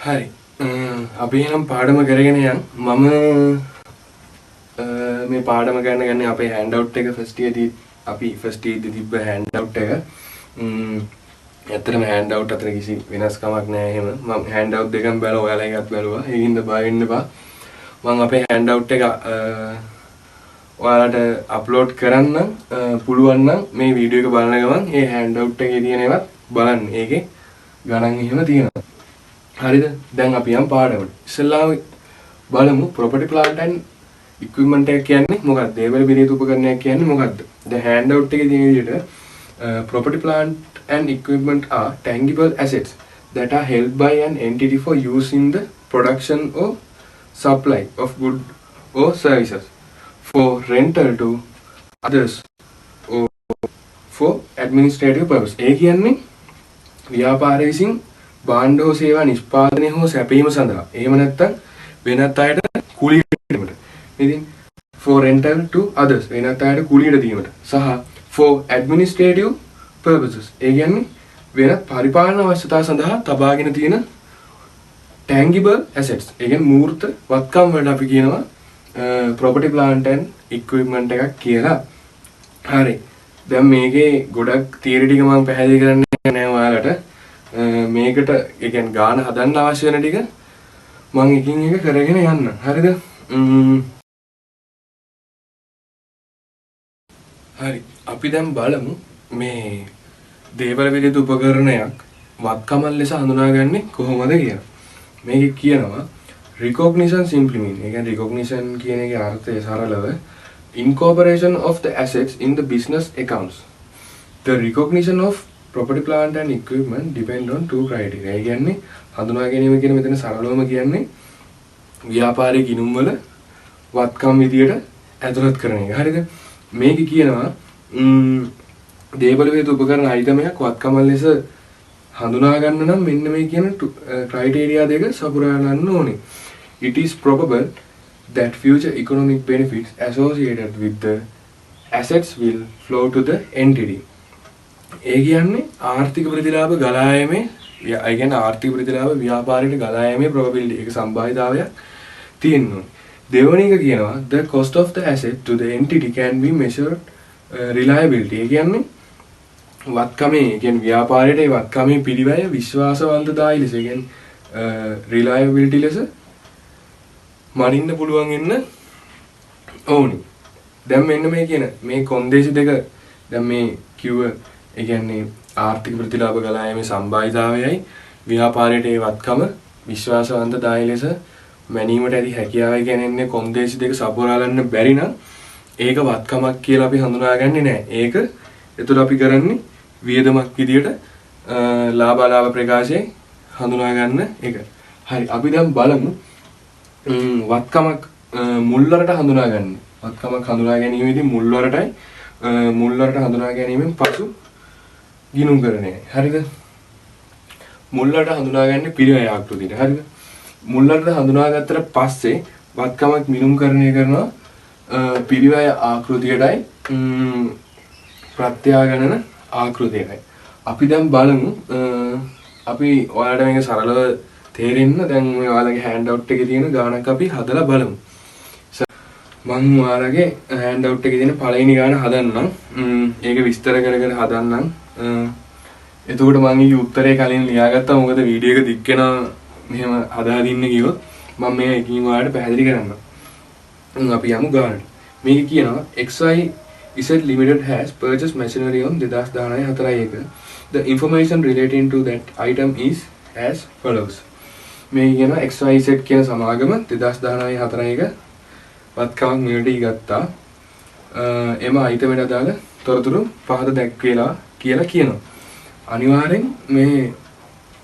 හරි. අපි එහෙනම් පාඩම කරගෙන යන්. මම මේ පාඩම ගන්න ගන්නේ අපේ හෑන්ඩ් අවුට් එක ෆස්ට් ඉයර් දී අපි ෆස්ට් ඉයර් දී තිබ්බ හෑන්ඩ් අවුට් එක. ඇත්තටම හෑන්ඩ් අවුට් අතර කිසි වෙනස්කමක් නෑ එහෙම. මම හෑන්ඩ් අවුට් දෙකම බැලුවා, ඔයාලා එකත් බැලුවා. ඒකින්ද බය වෙන්න එපා. මම අපේ හෑන්ඩ් අවුට් එක ඔයාලට අප්ලෝඩ් කරන්න පුළුවන් නම් මේ වීඩියෝ එක බලන ගමන් ඒ හෑන්ඩ් අවුට් එකේ තියෙන ඒවාත් බලන්න. ඒකේ ගණන් එහෙම තියෙනවා. හරිද? දැන් අපි යමු පාඩමට. ඉස්සෙල්ලාම බලමු property, plant and equipment එක කියන්නේ මොකක්ද? දේපල පිරියතු උපකරණයක් කියන්නේ මොකක්ද? දැන් හෑන්ඩ් අවුට් එකේ තියෙන විදිහට, property, plant and equipment are tangible assets that are held by an entity for use in the production or supply of good or services, for rental to others or for administrative purpose. ඒ කියන්නේ ව්‍යාපාරය විසින් භාණ්ඩ හෝ සේවා නිෂ්පාදනය හෝ සැපයීම සඳහා, එහෙම නැත්නම් වෙනත් අයට කුලියට දීමට. ඉතින් for rental to others, වෙනත් අයට කුලියට දීමට සහ for administrative purposes, ඒ කියන්නේ වෙනත් පරිපාලන අවශ්‍යතා සඳහා තබාගෙන තියෙන tangible assets, ඒ කියන්නේ මූර්ත වත්කම් වලට අපි කියනවා property, plant and equipment එකක් කියලා. හරි. දැන් මේකේ ගොඩක් තියරි ටික මම පැහැදිලි කරන්නේ නෑ ඔයාලට. මේකට ඒ කියන්නේ ගාන හදන්න අවශ්‍ය වෙන ටික මං එකින් එක කරගෙන යන්න. හරිද? හරි. අපි දැන් බලමු මේ දේපල පිළිබඳ උපකරණයක් වත්කමක් ලෙස හඳුනාගන්නේ කොහොමද කියලා. මේකේ කියනවා, recognition simply mean, ඒ කියන්නේ recognition කියන එකේ අර්ථය සරලව incorporation of the assets in the business accounts. The recognition of property, plant and equipment depend on two criteria. ඒ කියන්නේ හඳුනා ගැනීම කියන මෙතන සරලවම කියන්නේ ව්‍යාපාරික ගිණුම් වල වත්කම් විදියට ඇතුළත් කරන එක. හරිද? මේක කියනවා දේපල විද්‍යුත් උපකරණ අයිටමයක් වත්කම ලෙස හඳුනා ගන්න නම් මෙන්න මේ කියන ක්‍රයිටීරියා දෙක සපුරා ගන්න ඕනේ. It is probable that future economic benefits associated with the assets will flow to the entity. ඒ කියන්නේ ආර්ථික ප්‍රතිලාභ ගලා යාමේ, ඒ කියන්නේ ආර්ථික ප්‍රතිලාභ ව්‍යාපාරයට ගලා යාමේ probability එක සම්භාවිතාවයක් තියෙන්න ඕනේ. දෙවන එක කියනවා, the cost of the asset to the entity can be measured reliability. ඒ කියන්නේ වත්කමේ, ඒ කියන්නේ ව්‍යාපාරයට ඒ වත්කමේ පිළිවැය විශ්වාසවන්තදායී ලෙස, ඒ කියන්නේ reliability ලෙස මනින්න පුළුවන් වෙන්න ඕනි. දැන් මෙන්න මේ කියන මේ කොන්දේසි දෙක, දැන් මේ කිව්ව, ඒ කියන්නේ ආර්ථික ප්‍රතිලාභ ගලා යාමේ සම්භාවිතාවයයි ව්‍යාපාරයට ඒ වත්කම විශ්වාසවන්තදායී ලෙස මැනීමට ඇති හැකියාවයි කියන්නේ කොන්දේසි දෙක සපුරා ගන්න බැරි නම් ඒක වත්කමක් කියලා අපි හඳුනාගන්නේ නැහැ. ඒක එතකොට අපි කරන්නේ වියදමක් විදියට ලාභ අලාභ ප්‍රකාශයේ හඳුනා ගන්න එක. හරි, අපි දැන් බලමු වත්කමක් මුල්වරට හඳුනා ගන්න. වත්කමක් හඳුනා ගැනීමේදී මුල්වරටයි මුල්වරට හඳුනා ගැනීමෙන් පසු ගිණුම්කරණයයි. හරිද? මුල්වරට හඳුනාගන්නේ පිරිවැය ආකෘතියට. හරිද? මුල්වරට හඳුනාගත්තට පස්සේ වත්කමක් මිනුම්කරණය කරනවා පිරිවැය ආකෘතියටයි ප්‍රත්‍යාගණන ආකෘතියටයි. අපි දැන් බලමු, අපි ඔයාලට මේක සරලව තේරෙන්න දැන් ඔය ඔයාලගේ හෑන්ඩ් අවුට් එකේ තියෙන ගානක් අපි හදලා බලමු. මං ඔයාලගේ හෑන්ඩ් අවුට් එකේ තියෙන පළවෙනි ගාන හදන්නම්. ඒක විස්තර කර කර හදන්නම්. එතකොට මං ඒකේ උත්තරේ කලින් ලියාගත්තා. මොකද වීඩියෝ එක දික් වෙනවා මෙහෙම හදා දින්න ගියොත්. මම මේ එකකින් ඔයාලට පැහැදිලි කරන්නම්. අපි යමු ගානට. මේක කියනවා, XY Z Limited has purchased machinery on 2019 4 1. The information relating to that item is as follows. මේ කියනවා XYZ කියන සමාගම 2019 4 1 වත්කමක් මිලදී ගත්තා. එම අයිටමට අදාළ තොරතුරු පහත දැක්වේලා කියලා කියනවා. අනිවාර්යෙන් මේ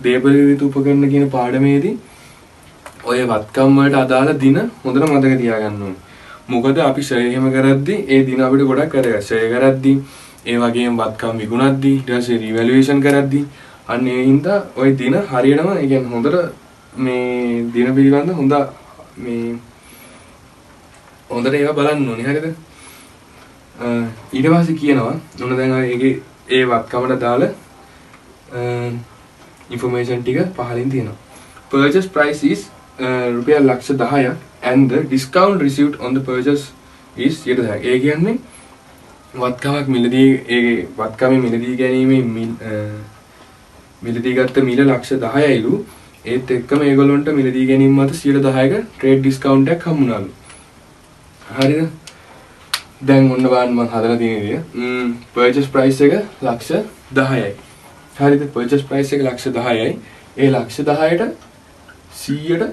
දේපල විද්‍යුත් උපකරණ කියන පාඩමේදී ඔය වත්කම් වලට අදාළ දින හොඳට මතක තියාගන්න ඕනේ. මොකද අපි ෂෙයා එහෙම කරද්දි ඒ දින අපිට ගොඩක් වැදගත්. ෂෙයා කරද්දි, ඒ වගේම වත්කම් විකුණද්දි, ඊට පස්සේ රිවැලුවේෂන් කරද්දි, අන්න ඒ හින්දා ඔය දින හරියටම, ඒ කියන්නේ හොඳට මේ දින පිළිබඳ හොඳ මේ හොඳට ඒවා බලන්න ඕනේ. හරිද? ඊට පස්සේ කියනවා ඔන්න දැන් ඔය ඒකේ ඒ වත්කමට අදාළ ඉන්ෆර්මේෂන් ටික පහලින් තියෙනවා. Purchase price is රුපියල් ලක්ෂ 10ක් and the discount received on the purchase is 10%. ඒ කියන්නේ වත්කමක් මිලදී, ඒ වත්කමේ මිලදී ගැනීමේ මිලදී ගත්ත මිල ලක්ෂ 10යිලු. ඒත් එක්කම ඒගොල්ලන්ට මිලදී ගැනීම මත 10%ක ට්‍රේඩ් ඩිස්කවුන්ට් එකක් හම්බුණාලු. හරිද? දැන් ඔන්න බලන්න මං හදලා තියෙන විදිය. පර්චේස් ප්‍රයිස් එක ලක්ෂ 10යි. හරිද? පර්චේස් ප්‍රයිස් එක ලක්ෂ 10යි. ඒ ලක්ෂ 10ට 100ට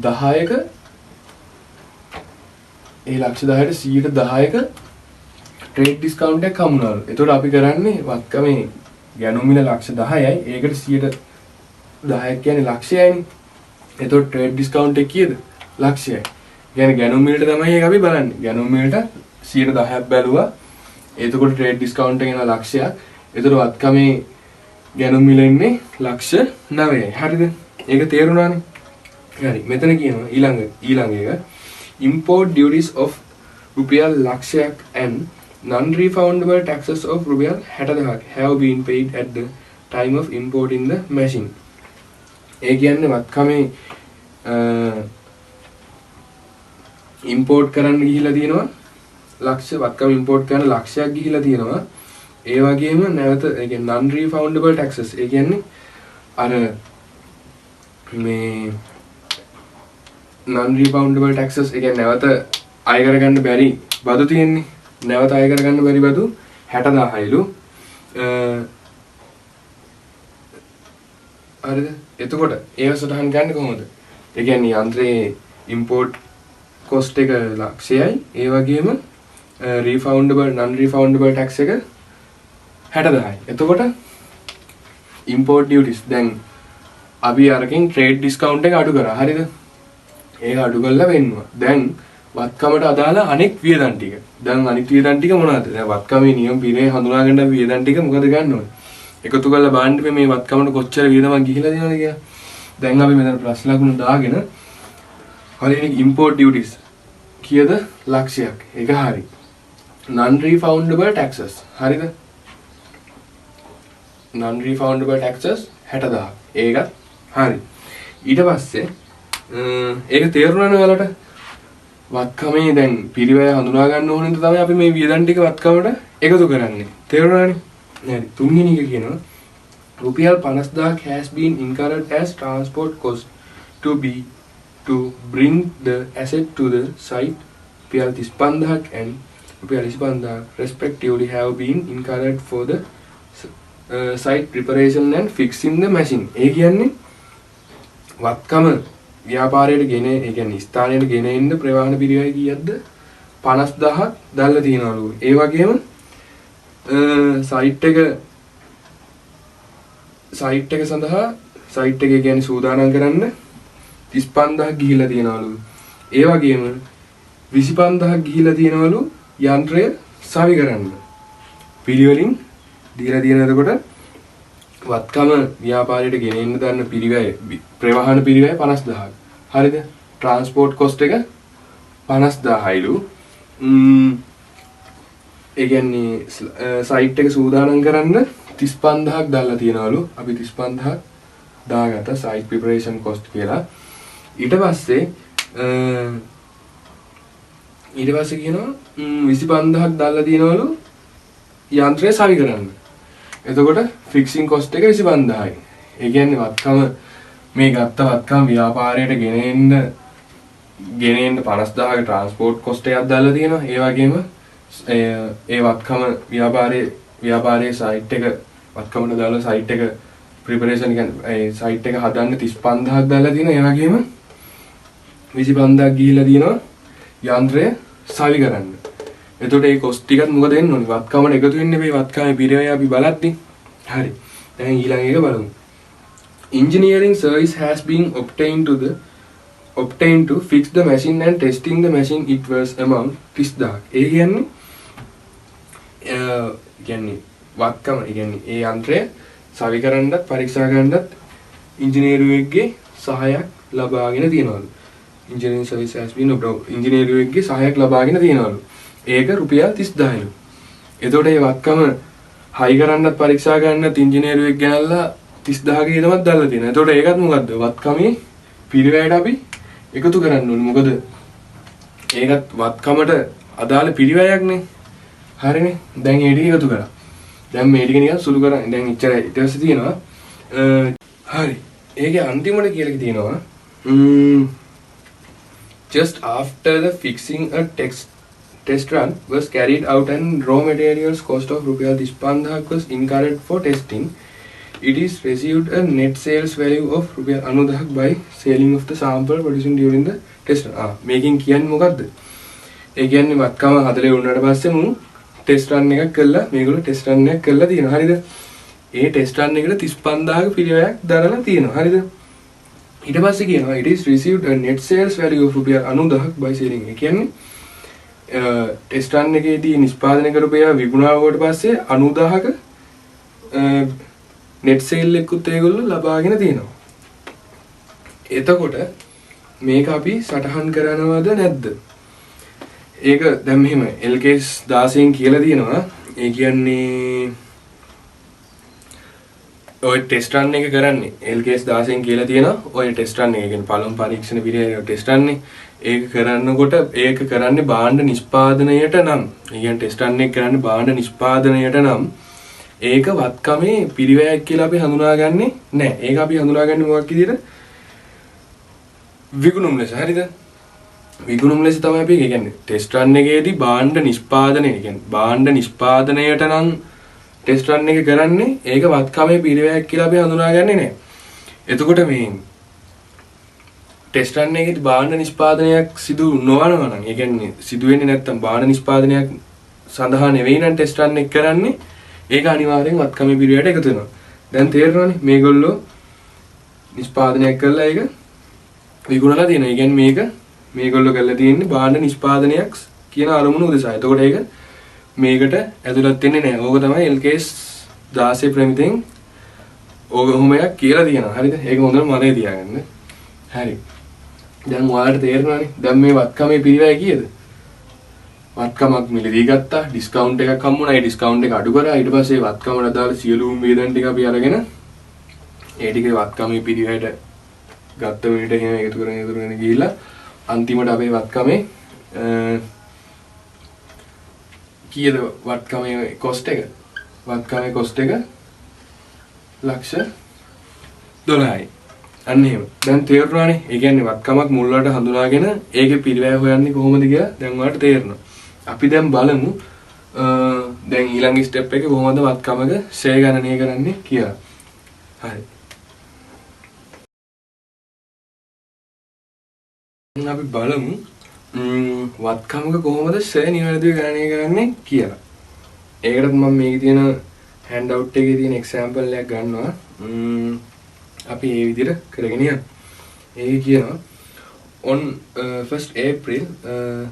10ක, ඒ ලක්ෂ 10ට 100ට 10ක ට්‍රේඩ් ඩිස්කවුන්ට් එකක් හම්බුණාලු. එතකොට අපි කරන්නේ වත්කමේ ගැනුම් මිල ලක්ෂ 10යි. ඒකට 10%ක් කියන්නේ ලක්ෂයයිනේ. එතකොට ට්‍රේඩ් ඩිස්කවුන්ට් එක කීයද? ලක්ෂයයි. කියන්නේ ගැනුම් මිලට තමයි ඒක අපි බලන්නේ. ගැනුම් මිලට 10%ක් බැලුවා. එතකොට ට්‍රේඩ් ඩිස්කවුන්ට් එක එනවා ලක්ෂයක්. එතකොට වත්කමේ ගැනුම් මිල එන්නේ ලක්ෂ 9යි. හරිද? ඒක තේරුණානේ? හරි. මෙතන කියනවා ඊළඟ ඊළඟ එක import duties of රුපියල් ලක්ෂයක් and non-refundable taxes of රුපියල් 60,000ක් have been paid at the time of importing the machine. ඒ කියන්නේ වත්කමේ ඉම්පෝට් කරන්න ගිහිලා තියෙනවා ලක්ෂ, වත්කම ඉම්පෝට් කරන ලක්ෂයක් ගිහිලා තියෙනවා. ඒ වගේම නැවත ඒ කියන්නේ non refundable taxes, ඒ කියන්නේ අර මේ non refundable taxes, ඒ කියන්නේ නැවත අය කරගන්න බැරි බදු තියෙන්නේ. නැවත අය කරගන්න බැරි බදු 60,000යිලු. හරිද? එතකොට ඒව සටහන් ගන්න කොහොමද? ඒ කියන්නේ යන්ත්‍රයේ ඉම්පෝට් කොස්ට් එක ලක්ෂයයි, ඒ වගේම රීෆවුන්ඩබල් නන් රීෆවුන්ඩබල් ටැක්ස් එක 60,000යි. එතකොට ඉම්පෝට් ඩියුටිස් දැන් අපි අරකින් ට්‍රේඩ් ඩිස්කවුන්ට් එක අඩු කරා. හරිද? ඒක අඩු කරලා වෙන්නවා. දැන් වත්කමට අදාළ අනෙක් වියදම් ටික. දැන් අනිත් වියදම් ටික මොනවද? දැන් වත්කමේ නියම පිරේ හඳුනා ගන්න අපි වියදම් ටික මොකද ගන්න ඕනේ? එකතු කරලා බලන්න මේ වත්කමට කොච්චර වියදමක් ගිහිලා තියෙනවද කියලා. දැන් අපි මෙතන ප්ලස් ලකුණ දාගෙන පළවෙනි ඉම්පෝට් ඩියුටිස් කීයද? ලක්ෂයක්. ඒක හරි. Non refundable taxes හරිද? Non refundable taxes 60,000ක්. ඒකත් හරි. ඊට පස්සේ ඒක තේරුණානේ ඔයාලට? වත්කමේ දැන් පිරිවැය හඳුනා ගන්න ඕන හින්දා තමයි අපි මේ වියදම් ටික වත්කමට එකතු කරන්නේ. තේරුණානේ? හරි. තුන්වෙනි එක කියනවා රුපියල් 50,000ක් has been incurred as transport cost to bring the asset to the site. රුපියල් 35,000ක් and රුපියල් 25,000 respectively have been incurred for the site preparation and fixing the machine. ඒ කියන්නේ වත්කම ව්‍යාපාරයට ගෙන, ඒ කියන්නේ ස්ථානයට ගෙන එන්න ප්‍රවාහන පිරිවැය කීයක්ද? 50,000ක් දාලා තියනවලු. ඒ වගේම සයිට් එක සඳහා, සයිට් එක කියන්නේ සූදානම් කරන්න 35,000ක් ගිහිලා තියනවලු. ඒ වගේම 25,000ක් ගිහිලා තියනවලු යන්ත්‍රය සවි කරන්න. පිළිවෙලින් දීලා තියෙන. එතකොට වත්කම ව්‍යාපාරයට ගෙන එන්න දන්න පිරිවැය, ප්‍රවාහන පිරිවැය 50,000ක්. හරිද? ට්‍රාන්ස්පෝර්ට් කොස්ට් එක 50,000යිලු. ඒ කියන්නේ සයිට් එක සූදානම් කරන්න 35,000ක් දාලා තියනවලු. අපි 35,000ක් දාගත්තා සයිට් ප්‍රිපරේෂන් කොස්ට් කියලා. ඊට පස්සේ කියනවා 25,000ක් දාලා තියනවලු යන්ත්‍රය සවි කරන්න. එතකොට ෆික්සිං කොස්ට් එක 25,000යි. ඒ කියන්නේ වත්කම මේ ගත්ත වත්කම ව්‍යාපාරයට ගෙන එන්න 50,000ක ට්‍රාන්ස්පෝර්ට් කොස්ට් එකක් දාලා තියෙනවා. ඒ වගේම ඒ ඒ වත්කම ව්‍යාපාරයේ ව්‍යාපාරයේ සයිට් එක වත්කමට දාලා සයිට් එක ප්‍රිපරේෂන් කියන්නේ ඒ සයිට් එක හදන්න 35,000ක් දාලා තියෙනවා. ඒ වගේම 25,000ක් ගිහිලා තියෙනවා යන්ත්‍රය සවි කරන්න. එතකොට ඒ කොස්ට් ටිකත් මොකද වෙන්න ඕනේ? වත්කමට එකතු වෙන්නේ මේ වත්කමේ පිරිවැය අපි බලද්දි. හරි. දැන් ඊළඟ එක බලමු. Engineering service has been obtained to fix the machine and testing the machine. It was amount 30,000ක්. ඒ කියන්නේ කියන්නේ වත්කම, ඒ කියන්නේ ඒ යන්ත්‍රය සවි කරන්නත් පරීක්ෂා කරන්නත් ඉංජිනේරුවෙක්ගේ සහායක් ලබාගෙන තියෙනවලු. Engineering service has been obtained, ඉංජිනේරුවෙක්ගේ සහායක් ලබාගෙන තියෙනවලු. ඒක රුපියල් 30,000යිලු. එතකොට ඒ වත්කම හයි කරන්නත් පරීක්ෂා කරන්නත් ඉංජිනේරුවෙක් ගෙනල්ලා 30000ක වියදමක් දාලා තියෙනවා. එතකොට ඒකත් මොකද්ද? වත්කමේ පිරිවැයට අපි එකතු කරන්න ඕනේ. මොකද ඒකත් වත්කමට අදාළ පිරිවැයක්නේ. හරිනේ. දැන් ඒ ටික එකතු කරා. දැන් මේ ටික නිකන් සුළු කරා. දැන් ඉච්චරයි. ඊට පස්සේ තියෙනවා හරි. ඒකේ අන්තිමට කියලා තියෙනවා just after the fixing a test run was carried out and raw materials cost of රුපියල් 35000 was incurred for testing, it is received a net sales value of රුපියල් 90000 by selling of the sample producing during the test run. ආ, මේකෙන් කියන්නේ මොකද්ද? ඒ කියන්නේ වත්කම හදලා ඉවරනට පස්සේ මුන් ටෙස්ට් රන් එකක් කළා. මේගොල්ලෝ ටෙස්ට් රන් එකක් කරලා තියෙනවා. හරිද? ඒ ටෙස්ට් රන් එකට 35000ක පිරිවැයක් දරලා තියෙනවා. හරිද? ඊට පස්සේ කියනවා it is received a net sales value of රුපියල් 90000ක් by selling. ඒ කියන්නේ ටෙස්ට් රන් එකේදී නිෂ්පාදනය කරපු ඒවා විකුණාවට පස්සේ 90000ක නෙට් සේල් එකකුත් ඒගොල්ලෝ ලබාගෙන තියෙනවා. එතකොට මේක අපි සටහන් කරනවද නැද්ද? ඒක දැන් මෙහෙම LKAS 16න් කියලා තියෙනවා. ඒ කියන්නේ ඔය ටෙස්ට් රන් එක කරන්නේ LKAS 16න් කියලා තියෙනවා. ඔය ටෙස්ට් රන් එක කියන්නේ පළමු පරීක්ෂණ පිරිවැය ටෙස්ට් රන් එක. ඒක කරනකොට ඒක කරන්නේ භාණ්ඩ නිෂ්පාදනයට නම්, ඒ කියන්නේ ටෙස්ට් රන් එක කරන්නේ භාණ්ඩ නිෂ්පාදනයට නම්, ඒක වත්කමේ පිරිවැයක් කියලා අපි හඳුනාගන්නේ නැහැ. ඒක අපි හඳුනාගන්නේ මොකක් විදියට? විකුණුම් ලෙස. හරිද? විකුණුම් ලෙස තමයි අපි, ඒ කියන්නේ ටෙස්ට් රන් එකේදී භාණ්ඩ නිෂ්පාදනය, ඒ කියන්නේ භාණ්ඩ නිෂ්පාදනයට නම් ටෙස්ට් රන් එක කරන්නේ, ඒක වත්කමේ පිරිවැයක් කියලා අපි හඳුනාගන්නේ නැහැ. එතකොට මේ ටෙස්ට් රන් එකේදී භාණ්ඩ නිෂ්පාදනයක් සිදු නොවනවා නම්, ඒ කියන්නේ සිදු වෙන්නේ නැත්තම්, භාණ්ඩ නිෂ්පාදනයක් සඳහා නෙවෙයි නම් ටෙස්ට් රන් එක කරන්නේ, ඒක අනිවාර්යෙන් වත්කමේ පිරිවැයට එකතු වෙනවා. දැන් තේරෙනවනේ මේගොල්ලෝ නිෂ්පාදනයක් කරලා ඒක විකුණලා තියෙනවා. ඒ කියන්නේ මේක මේගොල්ලෝ කරලා තියෙන්නේ භාණ්ඩ නිෂ්පාදනයක් කියන අරමුණ උදෙසා. එතකොට ඒක මේකට ඇතුළත් වෙන්නේ නැහැ. ඕක තමයි LKAS 16 ප්‍රමිතෙන් ඕක ඔහොම එකක් කියලා තියෙනවා. හරිද? ඒක හොඳට මතක තියාගන්න. හරි. දැන් ඔයාලට තේරෙනවනේ. දැන් මේ වත්කමේ පිරිවැය කීයද? වත්කමක් මිලදී ගත්තා, ඩිස්කවුන්ට් එකක් හම්බුණා. ඒ ඩිස්කවුන්ට් එක අඩු කරා. ඊට පස්සේ වත්කමට අදාළ සියලුම වියදම් ටික අපි අරගෙන ඒ ටික වත්කමේ පිරිවැයට ගත්ත මිනිට එහෙම එකතු කරගෙන එකතු කරගෙන ගිහිල්ලා අන්තිමට අපේ වත්කමේ කීයද වත්කමේ කොස්ට් එක? වත්කමේ කොස්ට් එක ලක්ෂ 12යි. අන්න එහෙම. දැන් තේරුණානේ. ඒ කියන්නේ වත්කමක් මුල් වලට හඳුනාගෙන ඒකේ පිරිවැය හොයන්නේ කොහොමද කියලා දැන් ඔයාලට තේරෙනවා. අපි දැන් බලමු දැන් ඊළඟ ස්ටෙප් එකේ කොහොමද වත්කමක ක්ෂය ගණනය කරන්නේ කියලා. හරි. දැන් අපි බලමු වත්කමක කොහොමද ක්ෂය නිවැරදිව ගණනය කරන්නේ කියලා. ඒකටත් මම මේකේ තියෙන හැන්ඩ් අවුට් එකේ තියෙන එක්සැම්පල් එකක් ගන්නවා. අපි ඒ විදිහට කරගෙන යමු. ඒකේ කියනවා on 1st April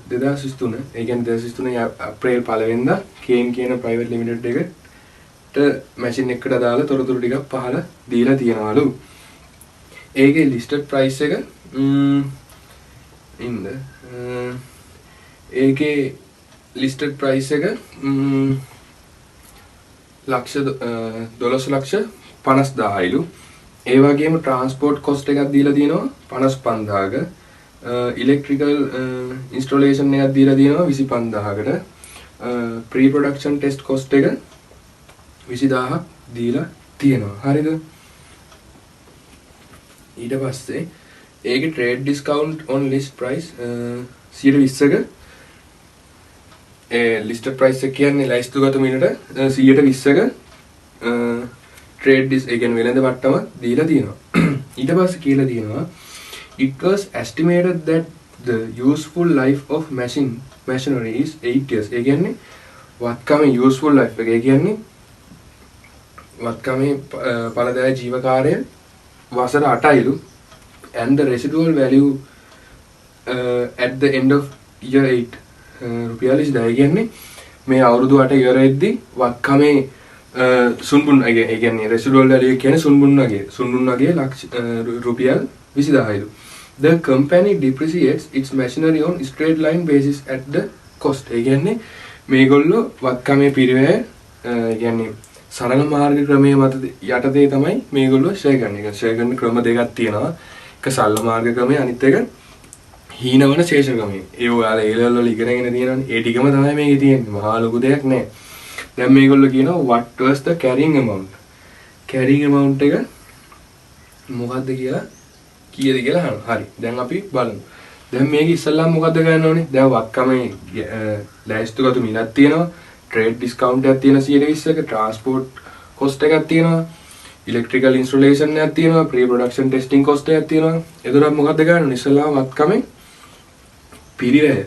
2023, ඒ කියන්නේ 2023 අප්‍රේල් පළවෙනිදා කේන් කියන ප්‍රයිවට් ලිමිටඩ් එකට මැෂින් එකකට අදාළ තොරතුරු ටිකක් පහළ දීලා තියෙනවලු. ඒකේ ලිස්ටඩ් ප්‍රයිස් එක ඉන්න ඒකේ ලිස්ටඩ් ප්‍රයිස් එක ලක්ෂ 12 ලක්ෂ 50,000යිලු. ඒ වගේම ට්‍රාන්ස්පෝර්ට් කොස්ට් එකක් දීලා තියෙනවා 55,000ක. ඉලෙක්ට්‍රිකල් ඉන්ස්ටෝලේෂන් එකක් දීලා තියෙනවා 25,000කට. ප්‍රී ප්‍රොඩක්ෂන් ටෙස්ට් කොස්ට් එක 20,000ක් දීලා තියෙනවා. හරිද? ඊට පස්සේ ඒකේ trade discount on list price 120ක, ඒ ලිස්ටඩ් ප්‍රයිස් එක කියන්නේ ලැයිස්තුගත මිලට 120ක ට්‍රේඩ් ඩිස්, ඒ කියන්නේ වෙළඳ වට්ටම දීලා තියෙනවා. ඊට පස්සේ කියලා තියෙනවා it was estimated that the useful life of machinery is 8 years. ඒ කියන්නේ වත්කමේ useful life එක. ඒ කියන්නේ වත්කමේ ඵලදායී ජීව කාලය වසර 8යිලු, and the residual value at the end of year 8 රුපියල් 20,000. ඒ කියන්නේ මේ අවුරුදු 8 ඉවර වෙද්දි වත්කමේ සුන්බුන්, ඒ කියන්නේ රෙසිඩුවල් වැලියු එක කියන්නේ සුන්බුන් වගේ, සුන්බුන් වගේ ලක්ෂ රුපියල් 20,000යිලු. The company depreciates its machinery on straight line basis at the cost. ඒ කියන්නේ මේගොල්ලෝ වත්කමේ පිරිවැය, ඒ කියන්නේ සරල මාර්ග ක්‍රමයේ මත යටතේ තමයි මේගොල්ලෝ ෂෙයා කරන්නේ. ඒ ෂෙයා කරන ක්‍රම දෙකක් තියෙනවා. එක සරල මාර්ග ක්‍රමය, අනිත් එක හීනවන ශේෂ ක්‍රමය. ඒ ඔයාලා ඒ ලෙවල් වල ඉගෙනගෙන තියෙනවනේ. ඒ ටිකම තමයි මේකේ තියෙන්නේ. මහා ලොකු දෙයක් නෑ. දැන් මේගොල්ලෝ කියනවා what was the carrying amount? Carrying amount එක මොකද්ද කියලා කීයද කියලා අහනවා. හරි. දැන් අපි බලමු. දැන් මේක ඉස්සල්ලාම මොකද්ද ගන්න ඕනේ? දැන් වත්කමේ ලැයිස්තුගත මිලක් තියෙනවා. ට්‍රේඩ් ඩිස්කවුන්ට් එකක් තියෙනවා 120ක, ට්‍රාන්ස්පෝර්ට් කොස්ට් එකක් තියෙනවා. ඉලෙක්ට්‍රිකල් ඉන්ස්ටලේෂන් එකක් තියෙනවා, ප්‍රී ප්‍රොඩක්ෂන් ටෙස්ටිං කොස්ට් එකක් තියෙනවා. එතකොට මොකද්ද ගන්න ඕනේ? ඉස්සල්ලාම වත්කමේ පිරිවැය.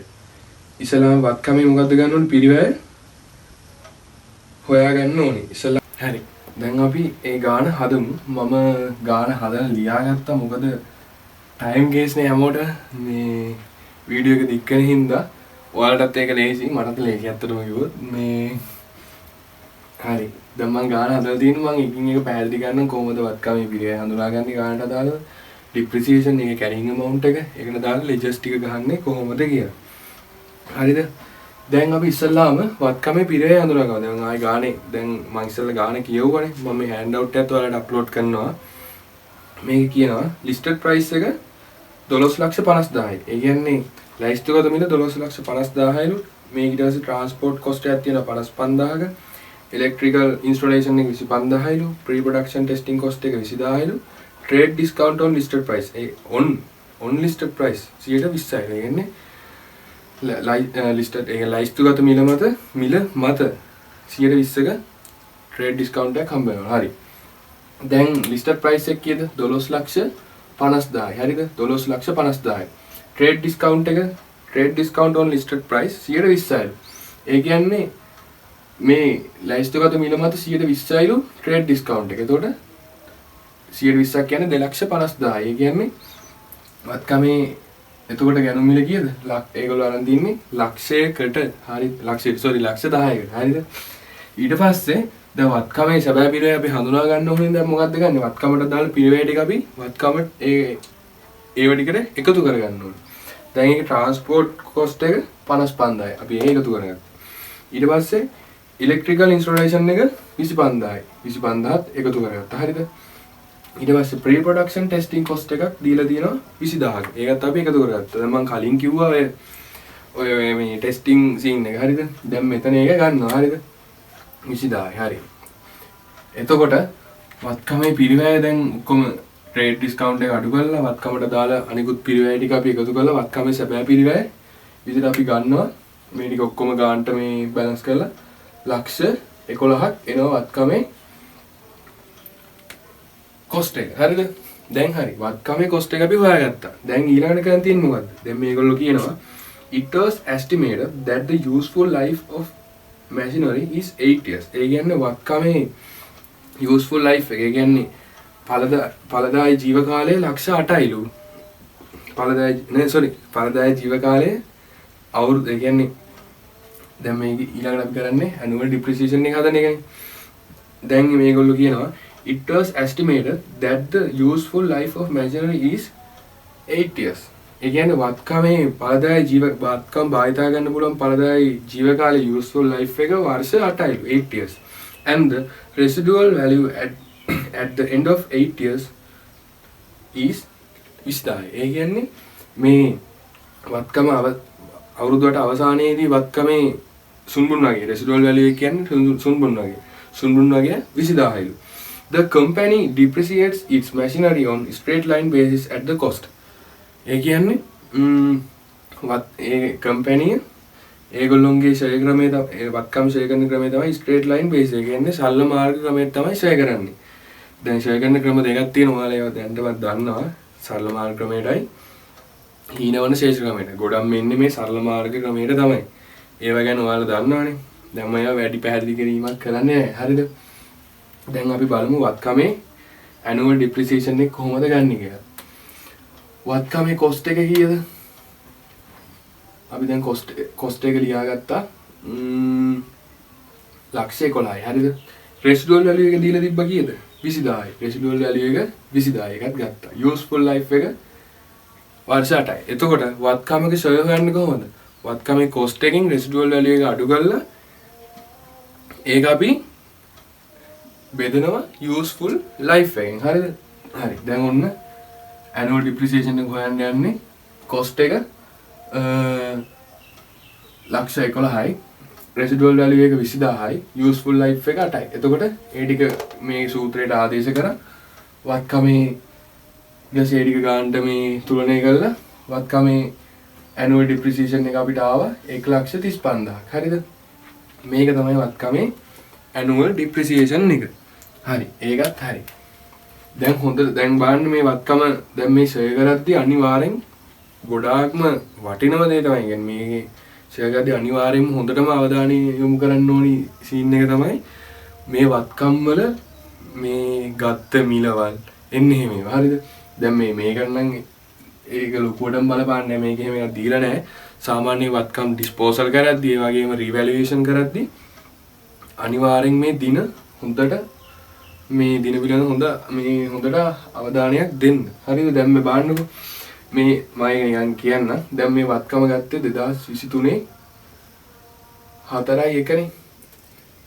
ඉස්සල්ලාම වත්කමේ මොකද්ද ගන්න ඕනේ? පිරිවැය හොයාගන්න ඕනේ. ඉස්සල්ලා හරි. දැන් අපි ඒ ගාන හදමු. මම ගාන හදලා ලියාගත්තා, මොකද ටයිම් කේස් නේ හැමෝට මේ වීඩියෝ එක දික් වෙන හින්දා. ඔයාලටත් ඒක ලේසි, මටත් ලේසි ඇත්තටම කිව්වොත්. මේ හරි. දැන් මං ගාන හදලා තියෙනවා. මං එකින් එක පැහැදිලි කරන්නම් කොහොමද වත්කමේ පිරිවැය හඳුනාගන්නේ, ගානට අදාළව ඩිප්‍රිසියේෂන් එකේ කැරිං ඇමවුන්ට් එක, ඒකට දාලා ලෙජර්ස් ටික ගහන්නේ කොහොමද කියලා. හරිද? දැන් අපි ඉස්සල්ලාම වත්කමේ පිරිවැය හඳුනාගමු. දැන් ආයි ගානේ, දැන් මං ඉස්සල්ලා ගාන කියවුවනේ. මම මේ හෑන්ඩ් අවුට් එකත් ඔයාලට අප්ලෝඩ් කරනවා. මේක කියනවා ලිස්ටඩ් ප්‍රයිස් එක 12,50,000යි. ඒ කියන්නේ ලැයිස්තුගත මිල 12,50,000යිලු. මේ ඊට පස්සේ ට්‍රාන්ස්පෝර්ට් කොස්ට් එකක් තියෙනවා 55,000ක. ඉලෙක්ට්‍රිකල් ඉන්ස්ටලේෂන් එක 25,000යිලු. ප්‍රී ප්‍රොඩක්ෂන් ටෙස්ටිං කොස්ට් එක 20,000යිලු. Trade discount on listed price, A on on listed price 120යි. ඒ කියන්නේ ලිස්ටඩ්, ඒ කියන්නේ ලැයිස්තුගත මිල මත 120ක ට්‍රේඩ් ඩිස්කවුන්ට් එකක් හම්බ වෙනවා. හරි. දැන් ලිස්ටඩ් ප්‍රයිස් එක කීයද? 12,50,000යි. හරිද? 12,50,000යි. ට්‍රේඩ් ඩිස්කවුන්ට් එක, trade discount on listed price 120යිලු. ඒ කියන්නේ මේ ලැයිස්තුගත මිල මත 120යිලු ට්‍රේඩ් ඩිස්කවුන්ට් එක. එතකොට 120ක් කියන්නේ 2,50,000යි. ඒ කියන්නේ වත්කමේ එතකොට ගැනුම් මිල කීයද? ඒගොල්ලෝ අරන් තින්නේ ලක්ෂයකට. හරි, ලක්ෂයට, සෝරි, ලක්ෂ 10කට. හරිද? ඊට පස්සේ දැන් වත්කමේ සැබෑ පිරිවැය අපි හඳුනා ගන්න ඕනේ. දැන් මොකද්ද ගන්නෙ? වත්කමට දාලා පිරිවැය ටික අපි වත්කම ඒ ඒව ටිකට එකතු කරගන්න ඕනේ. දැන් ඒක ට්‍රාන්ස්පෝර්ට් කොස්ට් එක 55,000යි. අපි ඒක එකතු කරගත්තා. ඊට පස්සේ ඉලෙක්ට්‍රිකල් ඉන්ස්ටලේෂන් එක 25,000යි. 25,000ත් එකතු කරගත්තා. හරිද? ඊට පස්සේ ප්‍රී ප්‍රොඩක්ෂන් ටෙස්ටිං කොස්ට් එකක් දීලා තියෙනවා 20,000ක. ඒකත් අපි එකතු කරගත්තා. දැන් මං කලින් කිව්වා ඔය ඔය ඔය මේ ටෙස්ටිං සීන් එක. හරිද? දැන් මෙතන ඒක ගන්නවා. හරිද? 20,000යි. හරි. එතකොට වත්කමේ පිරිවැය දැන් ඔක්කොම ට්‍රේඩ් ඩිස්කවුන්ට් එක අඩු කරලා, වත්කමට දාලා අනිකුත් පිරිවැය ටික අපි එකතු කරලා, වත්කමේ සැබෑ පිරිවැය විදිහට අපි ගන්නවා. මේ ටික ඔක්කොම ගානට මේ බැලන්ස් කරලා ලක්ෂ 11ක් එනවා වත්කමේ කොස්ට් එක. හරිද? දැන් හරි. වත්කමේ කොස්ට් එක අපි හොයාගත්තා. දැන් ඊළඟට කරන් තියෙන්නේ මොකද්ද? දැන් මේගොල්ලෝ කියනවා it was estimated that the useful life of machinery is 8 years. ඒ කියන්නේ වත්කමේ useful life එක. ඒ කියන්නේ ඵලදායී ජීව කාලය ලක්ෂ 8යිලු. ඵලදායී නෑ, සෝරි, ඵලදායී ජීව කාලය අවුරුදු, ඒ කියන්නේ දැන් මේක ඊළඟට අපි කරන්නේ annual depreciation එක හදන එකනේ. දැන් මේගොල්ලෝ කියනවා it was estimated that the useful life of machinery is 8 years. ඒ කියන්නේ වත්කමේ ඵලදායී ජීව, වත්කම් භාවිතා ගන්න පුළුවන් ඵලදායී ජීව කාලය, useful life එක වර්ෂ 8යිලු, 8 years. And the residual value at the end of 8 years is 20,000. ඒ කියන්නේ මේ වත්කම අවුරුද්දට අවසානයේදී වත්කමේ සුන්බුන් වගේ, රෙසිඩුවල් වැලියු එක කියන්නේ සුන්බුන් වගේ. සුන්බුන් වගේ 20,000යිලු. The company depreciates its machinery on straight line basis at the cost. ඒ කියන්නේ වත් ඒ කම්පැනි ඒගොල්ලොන්ගේ ෂෙයා ක්‍රමය ඒ වත්කම් ෂෙයා කරන ක්‍රමය තමයි ස්ට්‍රේට් ලයින් බේස්. ඒ කියන්නේ සරල මාර්ග ක්‍රමය තමයි ෂෙයා කරන්නේ. දැන් ෂෙයා කරන ක්‍රම දෙකක් තියෙනවා. ඔයාලා ඒවා දැනටමත් දන්නවා. සරල මාර්ග ක්‍රමයටයි හීනවන ශේෂ ක්‍රමයට. ගොඩක්ම එන්නේ මේ සරල මාර්ග ක්‍රමයට තමයි. ඒවා ගැන ඔයාලා දන්නවනේ. දැන් මම ඒවා වැඩි පැහැදිලි කිරීමක් කරන්නේ නැහැ. හරිද? දැන් අපි බලමු වත්කමේ ඇනුවල් ඩිප්‍රිසියේෂන් එක කොහොමද ගන්නෙ කියලා. වත්කමේ කොස්ට් එක කීයද? අපි දැන් කොස්ට් කොස්ට් එක ලියාගත්තා. ලක්ෂ 11යි. හරිද? රෙසිඩුවල් වැලියු එක දීලා තිබ්බා කීයද? 20,000යි. රෙසිඩුවල් වැලියු එක 20,000 එකත් ගත්තා. යූස්ෆුල් ලයිෆ් එක වර්ෂ 8යි. එතකොට වත්කමක ෂෙයා හොයන්නේ කොහොමද? වත්කමේ කොස්ට් එකෙන් රෙසිඩුවල් වැලියු එක අඩු කරලා ඒක අපි බෙදනවා යූස්ෆුල් ලයිෆ් එකෙන්. හරිද? හරි. දැන් ඔන්න ඇනුවල් ඩිප්‍රිසියේෂන් එක හොයන්න යන්නේ. කොස්ට් එක ලක්ෂ 11යි, රෙසිඩුවල් වැලියු එක 20000යි, යූස්ෆුල් ලයිෆ් එක 8යි. එතකොට ඒ ටික මේ සූත්‍රයට ආදේශ කරා වත්කමේ ඊට පස්සේ ඒ ටික ගන්නට මේ තුලනය කරලා වත්කමේ ඇනුවල් ඩිප්‍රිසියේෂන් එක අපිට ආවා 1,35,000ක්. හරිද? මේක තමයි වත්කමේ ඇනුවල් ඩිප්‍රිසියේෂන් එක. හරි, ඒකත් හරි. දැන් හොඳට දැන් බලන්න මේ වත්කම දැන් මේ ෂෙයා කරද්දී අනිවාර්යෙන් ගොඩාක්ම වටිනම දේ තමයි. කියන්නේ මේකේ ෂෙයා කරද්දී අනිවාර්යෙන්ම හොඳටම අවධානය යොමු කරන්න ඕනි සීන් එක තමයි මේ වත්කම් වල මේ ගත්ත මිලවල් එන්නේ එහෙම ඒවා. හරිද? දැන් මේ මේක නම් ඒක ලොකුවටම බලපාන්නේ නැහැ. මේක එහෙම එකක් දීලා නැහැ. සාමාන්‍ය වත්කම් ඩිස්පෝසල් කරද්දී ඒ වගේම රීවැලුවේෂන් කරද්දී අනිවාර්යෙන් මේ දින හොඳට මේ දින පිළිබඳ හොඳ මේ හොඳට අවධානයක් දෙන්න. හරිද? දැන් මේ බලන්නකෝ මේ මම නිකන් කියන්න. දැන් මේ වත්කම ගත්තේ 2023 4යි 1නේ.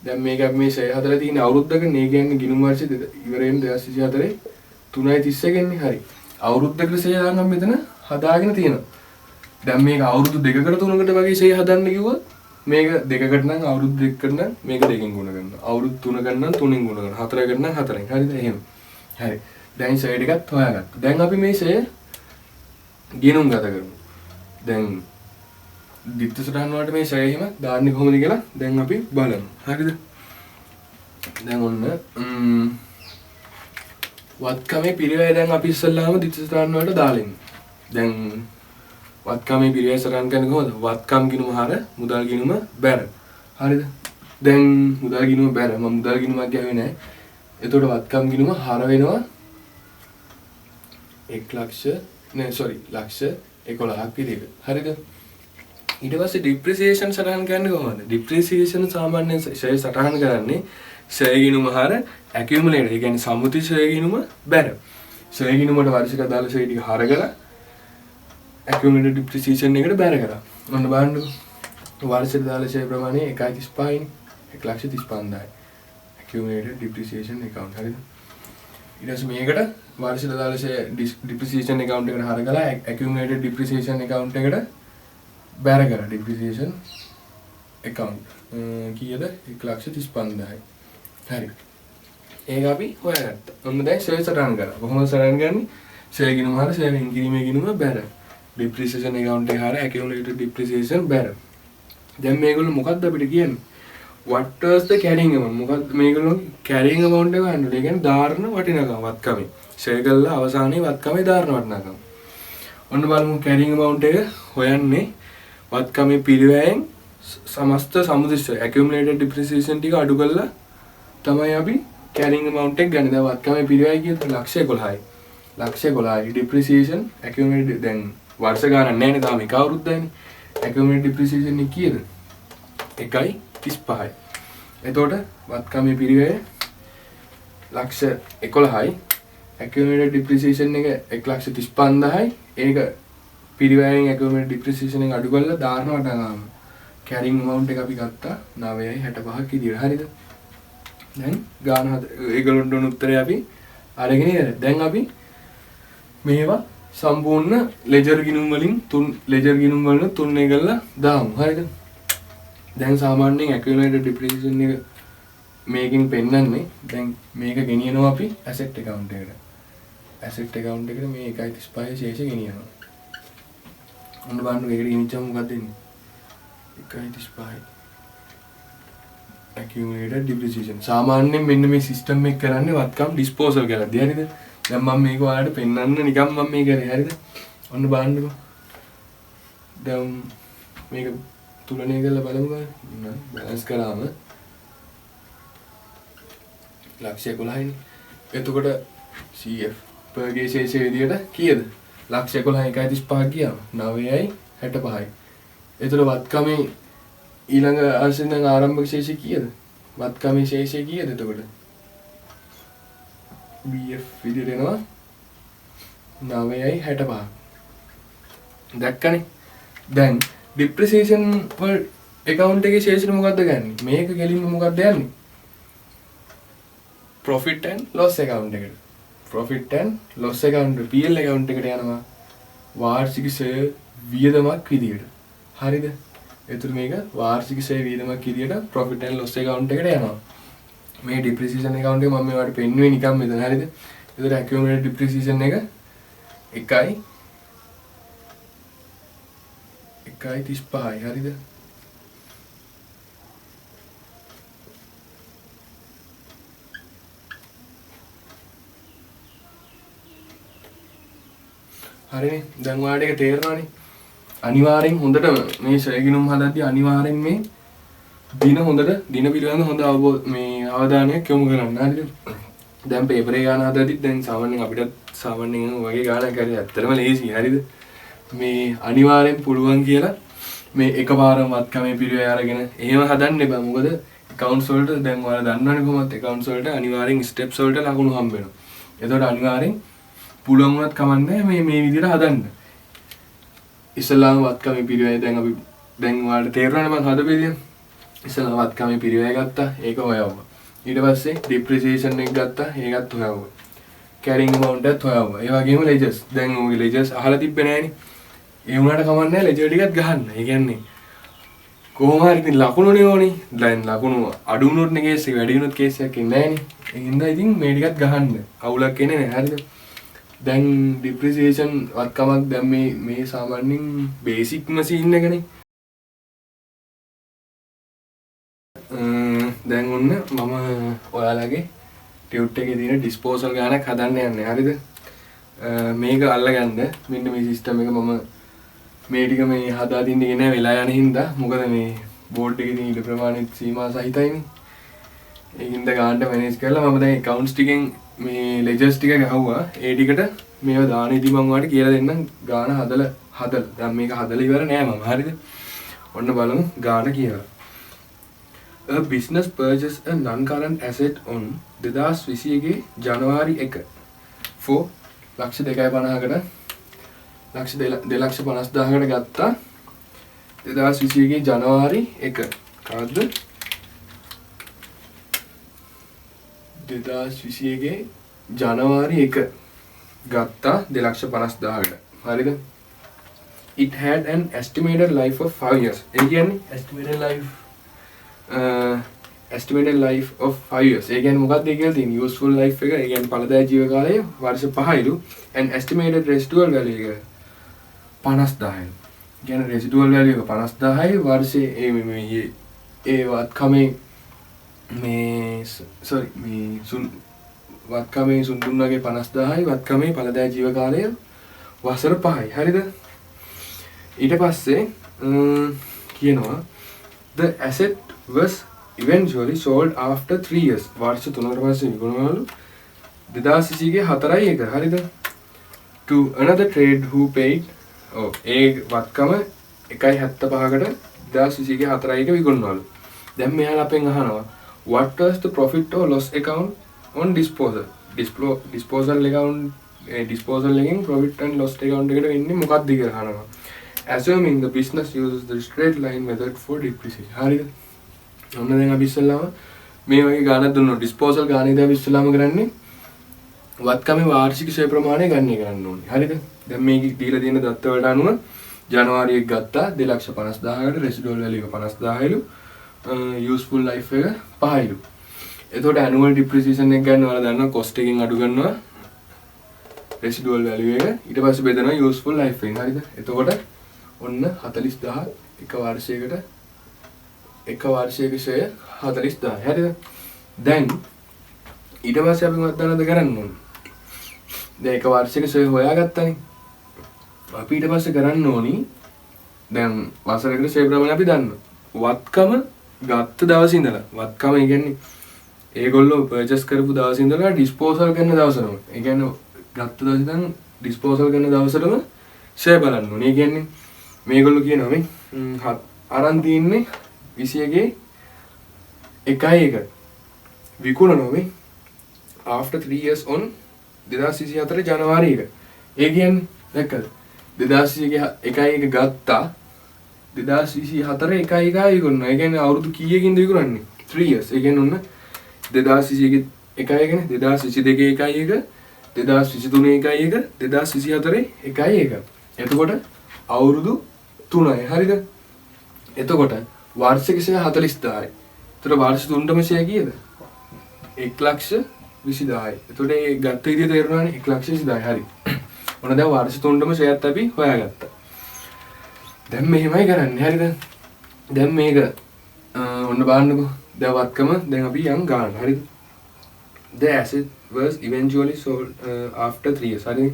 දැන් මේක අපි මේ ෂෙයා හදලා තියෙන අවුරුද්දකනේ. ඒ කියන්නේ ගිණුම් වර්ෂය ඉවර වෙන 2024 3.31 නේ. හරි. අවුරුද්දකට ෂෙයා නම් මෙතන හදාගෙන තියෙනවා. දැන් මේක අවුරුදු දෙකකට තුනකට වගේ ෂෙයා හදන්න කිව්වොත් මේක දෙකකට නම් අවුරුදු දෙකකට නම් මේක දෙකෙන් ගුණ කරනවා. අවුරුදු තුනකට නම් තුනෙන් ගුණ කරනවා. හතරකට නම් හතරෙන්. හරිද? එහෙම. හරි. දැන් ෂෙයා ටිකත් හොයාගත්තා. දැන් අපි මේ ෂෙයා ගිණුම් ගත කරමු. දැන් ද්විත්ව සටහන් වලට මේ ෂෙයා එහෙම දාන්නේ කොහොමද කියලා දැන් අපි බලමු. හරිද? දැන් ඔන්න වත්කමේ පිරිවැය දැන් අපි ඉස්සෙල්ලාම ද්විත්ව සටහන් වලට දාලා ඉමු. දැන් වත්කමේ පිරිවැය සටහන් කරන්නේ කොහොමද? වත්කම් ගිණුම හර මුදල් ගිණුම බැර. හරිද? දැන් මුදල් ගිණුම බැර. මම මුදල් ගිණුමක් ගැහුවේ නෑ. එතකොට වත්කම් ගිණුම හර වෙනවා 1 ලක්ෂ නෑ සෝරි ලක්ෂ 11ක් විදිහට. හරිද? ඊට පස්සේ ඩිප්‍රිසියේෂන් සටහන් කරන්නේ කොහොමද? ඩිප්‍රිසියේෂන් සාමාන්‍යයෙන් ෂෙයා සටහන් කරන්නේ ෂෙයා ගිණුම හර ඇකියුමුලේටඩ්. ඒ කියන්නේ සමුති ෂෙයා ගිණුම බැර. ෂෙයා ගිණුමට වර්ෂික අදාළ ෂෙයා ටික හර කරලා ඇකියුමුලේටඩ් ඩිප්‍රිසියේෂන් එකට බැර කරා. ඔන්න බලන්නකෝ. වර්ෂික අදාළ ෂෙයා ප්‍රමාණය 1.35යිනේ. 1,35,000යි. ඇකියුමුලේටඩ් ඩිප්‍රිසියේෂන් ඇකවුන්ට්. හරිද? ඊට පස්සේ මේකට වර්ෂික අදාළ ෂෙයා ඩිප්‍රිසියේෂන් ඇකවුන්ට් එකට හර කරලා ඇකියුමුලේටඩ් ඩිප්‍රිසියේෂන් ඇකවුන්ට් එකට බැර කරා. ඩිප්‍රිසියේෂන් ඇකවුන්ට් කීයද? 1,35,000යි. හරි. ඒක අපි හොයාගත්තා. ඔන්න දැන් ෂෙයා සටහන් කරා. කොහොමද සටහන් කරන්නේ? ෂෙයා ගිණුම හර ෂෙයා වෙන් කිරීමේ ගිණුම බැර. ඩිප්‍රිසියේෂන් ඇකවුන්ට් එක හර ඇකියුමුලේටඩ් ඩිප්‍රිසියේෂන් බැර. දැන් මේගොල්ලෝ මොකද්ද අපිට කියන්නේ? What was the carrying amount? මොකද්ද මේගොල්ලෝ carrying amount එක හොයන්න ඕනේ. ඒ කියන්නේ ධාරණ වටිනාකම වත්කමේ. ෂෙයා කළා අවසානයේ වත්කමේ ධාරණ වටිනාකම. ඔන්න බලමු carrying amount එක හොයන්නේ වත්කමේ පිරිවැයෙන් සමස්ත සමුදිස්ස accumulated depreciation ටික අඩු කරලා තමයි අපි carrying amount එක ගන්නේ. දැන් වත්කමේ පිරිවැය කීයද? ලක්ෂ 11යි. ලක්ෂ 11යි depreciation accumulated දැන් වර්ෂ ගානක් නැහැ නේ, තාම එක අවුරුද්දයිනේ. Accumulated depreciation එක කීයද? 1.35යි. එතකොට වත්කමේ පිරිවැය ලක්ෂ 11යි. Accumulated depreciation එක 1,35,000යි. ඒක පිරිවැයෙන් accumulated depreciation එක අඩු කරලා ධාරණ වටිනාකම carrying amount එක අපි ගත්තා 9.65ක් විදියට. හරිද? දැන් ගාන හද ඒගොල්ලන්ට ඕන උත්තරේ අපි අරගෙන ඉවරයි. දැන් අපි මේවා සම්පූර්ණ ලෙජර් ගිණුම් වලින් තුන් ලෙජර් ගිණුම් වලින් තුන් එක කරලා දාමු. හරිද? දැන් සාමාන්‍යයෙන් accumulated depreciation එක මේකෙන් පෙන්නන්නේ දැන් මේක ගෙනියනවා අපි asset account එකට. Asset account එකට මේ 1.35 ශේෂ ගෙනියනවා. ඔන්න බලන්න ඒකට ගෙනිච්චාම මොකක්ද වෙන්නේ? 1.35 accumulated depreciation. සාමාන්‍යයෙන් මෙන්න මේ සිස්ටම් එක කරන්නේ වත්කම් ඩිස්පෝසල් කරද්දී. හරිද? දැන් මම මේක ඔයාලට පෙන්වන්න නිකන් මම මේ කරේ. හරිද? ඔන්න බලන්නකෝ. දැන් මේක තුලනය කරලා බලමු ගන්න. බැලන්ස් කරාම ලක්ෂ 11යිනේ. එතකොට CF පර්ගේ ශේෂය විදියට කීයද? ලක්ෂ 11 1.35ක් ගියාම 9.65යි. එතකොට වත්කමේ ඊළඟ අංශෙන් දැන් ආරම්භක ශේෂය කීයද? වත්කමේ ශේෂය කීයද එතකොට? BF විදියට එනවා 9.65. දැක්කනේ. දැන් ඩිප්‍රිසියේෂන් වල ඇකවුන්ට් එකේ ශේෂෙට මොකද්ද ගන්නේ? මේක කෙලින්ම මොකද්ද යන්නේ? Profit and loss account එකට. Profit and loss account PL account එකට යනවා වාර්ෂික ෂය වියදමක් විදියට. හරිද? එතකොට මේක වාර්ෂික ෂය වියදමක් විදියට profit and loss account එකට යනවා. මේ depreciation account එක මම මේවට පෙන්නුවේ නිකන් මෙතන. හරිද? එතකොට accumulated depreciation එක 1.35යි. හරිද? හරිනේ. දැන් ඔයාලට ඒක තේරෙනවනේ. අනිවාර්යෙන් හොඳටම මේ ෂය ගිණුම් හදද්දී අනිවාර්යෙන් මේ දින හොඳට දින පිළිබඳ හොඳ අවබෝධ මේ අවධානයක් යොමු කරන්න. හරිද? දැන් පේපර් එක ගාන හදද්දිත් දැන් සාමාන්‍යයෙන් අපිටත් සාමාන්‍යයෙන් වගේ ගානක් හරි ඇත්තටම ලේසි. හරිද? මේ අනිවාර්යෙන් පුළුවන් කියලා මේ එකපාරම වත්කමේ පිරිවැය අරගෙන එහෙම හදන්න එපා. මොකද ඇකවුන්ට්ස් වලට දැන් ඔයාලා දන්නවනේ කොහොමද ඇකවුන්ට්ස් වලට අනිවාර්යෙන් ස්ටෙප්ස් වලට ලකුණු හම්බ වෙනවා. එතකොට අනිවාර්යෙන් පුළුවන් වුණත් කමන්නේ මේ මේ විදිහට හදන්න. ඉස්සෙල්ලාම වත්කමේ පිරිවැය දැන් අපි දැන් ඔයාලට තේරුණානේ මං හදපු විදිය. ඉස්සෙල්ලාම වත්කමේ පිරිවැය ගත්තා, ඒක හොයවුවා. ඊට පස්සේ ඩිප්‍රිසියේෂන් එක ගත්තා, ඒකත් හොයවුවා. කැරිං ඇමවුන්ට් එකත් හොයවුවා. ඒ වගේම ලෙජර්ස්. දැන් ඔය ලෙජර්ස් අහලා තිබ්බේ නෑනේ. ඒ වුණාට කමන්නේ නෑ ලෙජර් ටිකත් ගහන්න. ඒ කියන්නේ කොහොම හරි ඉතින් ලකුණුනේ ඕනේ. දැන් ලකුණු අඩු වුණොත් නේ කේස් එක වැඩි වුණොත් කේස් එකක් එන්නේ නෑනේ. ඒ හින්දා ඉතින් මේ ටිකත් ගහන්න. අවුලක් එන්නේ නෑ. හරිද? දැන් ඩිප්‍රිසියේෂන් වත්කමක් දැන් මේ මේ සාමාන්‍යයෙන් බේසික්ම සීන් එකනේ. දැන් ඔන්න මම ඔයාලගේ ටියුට් එකේ තියෙන ඩිස්පෝසල් ගානක් හදන්න යන්නේ. හරිද? මේක අල්ලගන්න. මෙන්න මේ සිස්ටම් එක මම මේ ටික මේ හදා දින්න නෑ වෙලා යන හින්දා. මොකද මේ බෝඩ් එකේ තියෙන ඉඩ ප්‍රමාණෙත් සීමා සහිතයිනේ. ඒ හින්දා ගානට මැනේජ් කරලා මම දැන් ඇකවුන්ට්ස් ටිකෙන් මේ ලෙජර්ස් ටික ගැහුවා. ඒ ටිකට මේවා දාන ඉදි මම ඔයාලට කියලා දෙන්නම් ගාන හදලා හදලා. දැන් මේක හදලා ඉවර නෑ මම. හරිද? ඔන්න බලමු ගාන කියලා. A business purchase a non-current asset on 2021 ජනවාරි 1 for ලක්ෂ දෙකයි පනහකට ලක්ෂ දෙලක්ෂ පනස් දාහකට ගත්තා 2021 ජනවාරි 1. කවද්ද? 2021 ජනවාරි 1 ගත්තා දෙලක්ෂ පනස් දාහකට. හරිද? It had an estimated life of 5 years. ඒ කියන්නේ estimated life of 5 years. ඒ කියන්නේ මොකක්ද ඒ කියලා තියෙන්නේ? Useful life එක, ඒ කියන්නේ ඵලදායී ජීව කාලය වර්ෂ 5යිලු. And estimated residual value එක 50000යි. ඒ කියන්නේ residual value එක 50000යි වර්ෂයේ ඒ මේ මේ ඒ වත්කමේ මේ sorry මේ සුන් වත්කමේ සුන්දුන්නාගේ 50000යි වත්කමේ ඵලදායී ජීව කාලය වසර 5යි. හරිද? ඊට පස්සේ කියනවා the asset was eventually sold after 3 years. වර්ෂ තුනකට පස්සේ විකුණනවලු දෙදාස් විසිගේ හතරයි එක. හරිද? To another trade who paid. ඔව් ඒ වත්කම එකයි හැත්ත පහකට දෙදාස් විසිගේ හතරයි එක විකුණනවලු. දැන් මෙයාලා අපෙන් අහනවා what was the profit or loss account on disposal? Disposal account, A disposal එකෙන් profit and loss account එකට වෙන්නේ මොකක්ද කියලා අහනවා. Assuming the business uses the straight line method for depreciation. හරිද? ඔන්න දැන් අපි ඉස්සෙල්ලාම මේ වගේ ගානක් දුන්නොත් ඩිස්පෝසල් ගානේදී අපි ඉස්සෙල්ලාම කරන්නේ වත්කමේ වාර්ෂික ෂය ප්‍රමාණය ගණනය කරන්න ඕනේ. හරිද? දැන් මේක දීලා තියෙන දත්ත වලට අනුව ජනවාරි එක ගත්තා දෙලක්ෂ පනස්දාහකට රෙසිඩුවල් වැලියු එක පනස්දාහයිලු, යූස්ෆුල් ලයිෆ් එක පහයිලු. එතකොට ඇනුවල් ඩිප්‍රිසියේෂන් එක ගන්න ඔයාලා දන්නවා කොස්ට් එකෙන් අඩු කරනවා රෙසිඩුවල් වැලියු එක, ඊට පස්සේ බෙදනවා යූස්ෆුල් ලයිෆ් එකෙන්. හරිද? එතකොට ඔන්න හතලිස්දාහ එක වර්ෂයකට එක වර්ෂයක ෂය හතලිස්දාහයි. හරිද? දැන් ඊට පස්සේ අපි මොකක්ද දන්නවද කරන්න ඕනේ? දැන් එක වර්ෂයක ෂය හොයාගත්තානේ. අපි ඊට පස්සේ කරන්න ඕනි දැන් වසරකට ෂය ප්‍රමාණය අපි දන්නවා. වත්කම ගත්ත දවසේ ඉඳලා වත්කම ඒ කියන්නේ ඒගොල්ලෝ පර්චේස් කරපු දවසේ ඉඳලා ඩිස්පෝසල් කරන දවසටම. ඒ කියන්නේ ගත්ත දවසේ ඉඳන් ඩිස්පෝසල් කරන දවසටම ෂය බලන්න ඕනේ. ඒ කියන්නේ මේගොල්ලෝ කියනවා මේ අරන් තින්නේ විසියගේ එකයි එක. විකුණනවා මේ after 3 years on දෙදාස් විසිහතර ජනවාරි එක. ඒ කියන්නේ දැක්කද? දෙදාස් විසියගේ එකයි එක ගත්තා. දෙදාස් විසිහතර එකයි එකයි විකුණනවා. ඒ කියන්නේ අවුරුදු කීයකින්ද විකුණන්නේ? 3 years. ඒ කියන්නේ ඔන්න දෙදාස් විසියගේ එකයි එකනේ 2022 එකයි එක 2023 එකයි එක 2024 එකයි එක. එතකොට අවුරුදු 3යි. හරිද? එතකොට වාර්ෂික ෂෙයා 40000යි. එතකොට වර්ෂ තුනටම ෂෙයා කීයද? 1,20,000යි. එතකොට ඒ ගත්ත විදිය තේරුණානේ 1,20,000යි. හරි. ඔන්න දැන් වර්ෂ තුනටම ෂෙයාත් අපි හොයාගත්තා. දැන් මෙහෙමයි කරන්නේ. හරිද? දැන් මේක ඔන්න බලන්නකෝ. දැන් වත්කම දැන් අපි යන් ගන්න. හරිද? The asset was eventually sold after 3 years. හරි.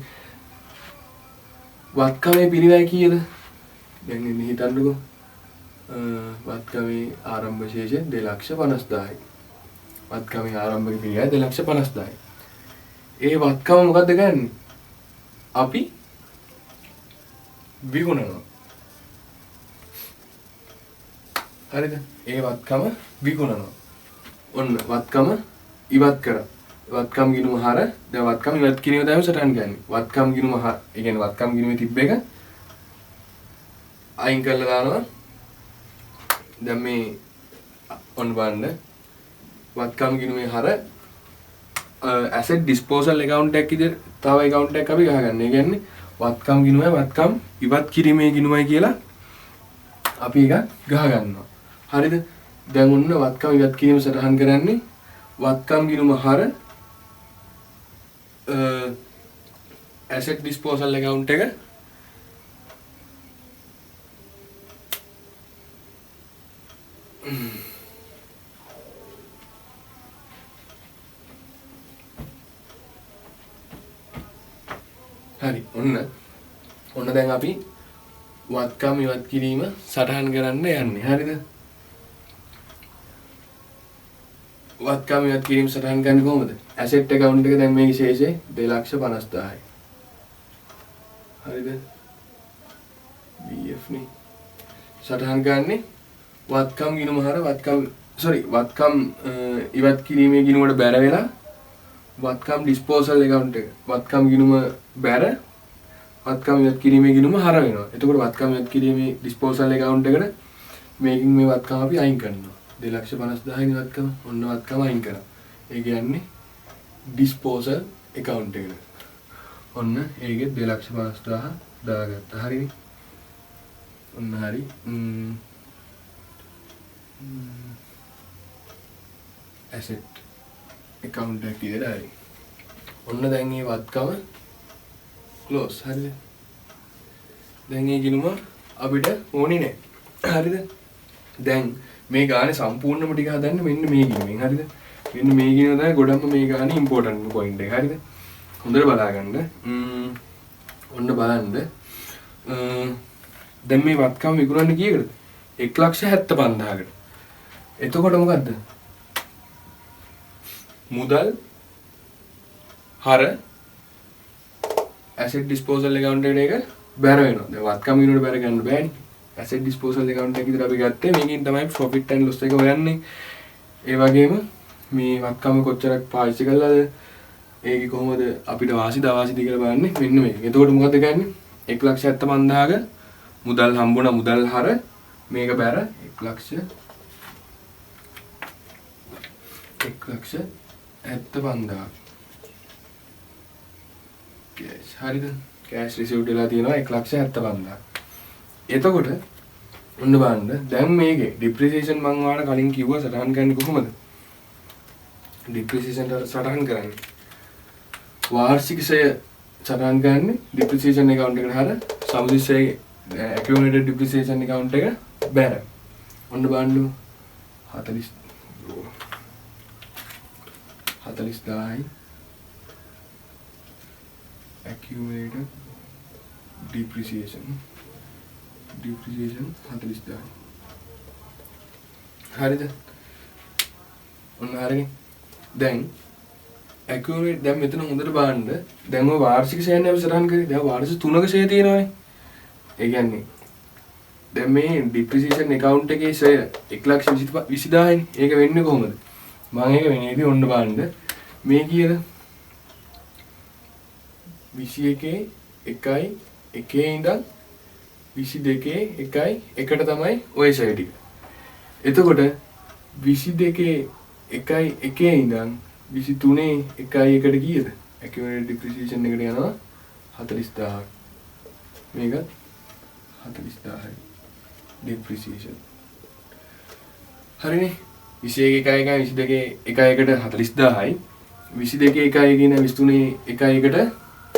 වත්කමේ පිරිවැය කීයද? දැන් ඉතින් හිතන්නකෝ. වත්කමේ ආරම්භ ශේෂය 2,50,000යි. වත්කමේ ආරම්භක පිරිවැය 2,50,000යි. ඒ වත්කම මොකද්ද ගන්නේ? අපි විකුණනවා. හරිද? ඒ වත්කම විකුණනවා. ඔන්න වත්කම ඉවත් කරා. වත්කම් ගිණුම හර දැන් වත්කම් ඉවත් කිරීම තමයි සටහන් කරන්නේ. වත්කම් ගිණුම හර, ඒ කියන්නේ වත්කම් ගිණුමේ තිබ්බ එක අයින් කරලා දානවා. දැන් මේ ඔන්න බලන්න වත්කම් ගිණුමේ හර ඇසෙට් ඩිස්පෝසල් ඇකවුන්ට් එකක් විදිහට තව ඇකවුන්ට් එකක් අපි ගහගන්න. ඒ කියන්නේ වත්කම් ගිණුමයි වත්කම් ඉවත් කිරීමේ ගිණුමයි කියලා අපි එකක් ගහගන්නවා. හරිද? දැන් ඔන්න වත්කම් ඉවත් කිරීම සටහන් කරන්නේ වත්කම් ගිණුම හර ඇසෙට් ඩිස්පෝසල් ඇකවුන්ට් එක හරි. ඔන්න දැන් අපි වත්කම් ඉවත් කිරීම සටහන් කරන්න යන්නේ. හරිද? වත්කම් ඉවත් කිරීම සටහන් කරන්නේ කොහොමද? ඇසෙට් ඇකවුන්ට් එක දැන් මේකේ ශේෂය 2,50,000යි. හරිද? BF නේ. සටහන් කරන්නේ වත්කම් ගිණුම හර වත්කම් සෝරි වත්කම් ඉවත් කිරීමේ ගිණුමට බැර වෙලා වත්කම් ඩිස්පෝසල් ඇකවුන්ට් එක වත්කම් ගිණුම බැර වත්කම් ඉවත් කිරීමේ ගිණුම හර වෙනවා. එතකොට වත්කම් ඉවත් කිරීමේ ඩිස්පෝසල් ඇකවුන්ට් එකට මේකෙන් මේ වත්කම් අපි අයින් කරනවා. 2,50,000 වත්කම ඔන්න වත්කම අයින් කරා. ඒ කියන්නේ ඩිස්පෝසල් ඇකවුන්ට් එකට. ඔන්න ඒකෙත් 2,50,000 දාගත්තා. හරිනේ. ඔන්න හරි. ඇසෙට් ඇකවුන්ට් එකක් විදිහට හරි. ඔන්න දැන් මේ වත්කම ක්ලෝස්. හරිද? දැන් මේ ගිණුම අපිට ඕනේ නෑ. හරිද? දැන් මේ ගානේ සම්පූර්ණම ටික හදන්න මෙන්න මේ ගිණුමෙන්. හරිද? මෙන්න මේ ගිණුම තමයි ගොඩක්ම මේ ගානේ ඉම්පෝටන්ට් පොයින්ට් එක. හරිද? හොඳට බලාගන්න. ඔන්න බලන්න. දැන් මේ වත්කම විකුණන්නේ කීයකටද? 1,75,000කට. එතකොට මොකද්ද? මුදල් හර ඇසෙට් ඩිස්පෝසල් ඇකවුන්ට් එකට ඒක බැර වෙනවා. දැන් වත්කම් ගිණුමට බැර ගන්න බෑනේ. ඇසෙට් ඩිස්පෝසල් ඇකවුන්ට් එක විතර අපි ගත්තේ මේකෙන් තමයි ප්‍රොෆිට් ඇන්ඩ් ලොස් එක හොයන්නේ. ඒ වගේම මේ වත්කම කොච්චරක් පාවිච්චි කළාද, ඒකේ කොහොමද අපිට වාසිද අවාසිද කියලා බලන්නේ මෙන්න මේක. එතකොට මොකද්ද කරන්නේ? 1,75,000ක මුදල් හම්බුණා. මුදල් හර මේක බැර 1,75,000 කෑෂ්. හරිද? කෑෂ් රිසීව්ඩ් වෙලා තියෙනවා 1,75,000. එතකොට ඔන්න බලන්න දැන් මේකේ ඩිප්‍රීසියේෂන් මං ඔයාලට කලින් කිව්වා සටහන් කරන්නේ කොහොමද? ඩිප්‍රීසියේෂන් සටහන් කරන්නේ වාර්ෂික ෂය සටහන් කරන්නේ ඩිප්‍රීසියේෂන් ඇකවුන්ට් එකට හර සමුදිත ෂය ඇකියුමුලේටඩ් ඩිප්‍රීසියේෂන් ඇකවුන්ට් එක බැර. ඔන්න බලන්න 40,000යි accumulated depreciation 40,000. හරිද? ඔන්න හරිනේ. දැන් accumulate දැන් මෙතන හොඳට බලන්න. දැන් ඔය වාර්ෂික ෂයනේ අපි සටහන් කරේ. දැන් වර්ෂ 3ක ෂය තියෙනවානේ. ඒ කියන්නේ දැන් මේ ඩිප්‍රීසියේෂන් ඇකවුන්ට් එකේ ෂය 1,20,000යිනේ. ඒක වෙන්නේ කොහොමද? මම ඒක වෙන්නේ ඔන්න බලන්න. මේ කීයද? 21 1 1 ඉඳන් 22 1 1ට තමයි ඔය ෂය ටික. එතකොට 22 1 1 ඉඳන් 23 1 එකට කීයද? Accumulated depreciation එකට යනවා 40000ක්. මේකත් 40000යි depreciation. හරිනේ. 21 1 1 22 1 එකට 40000යි. 22 1 කියන 23 1 එකට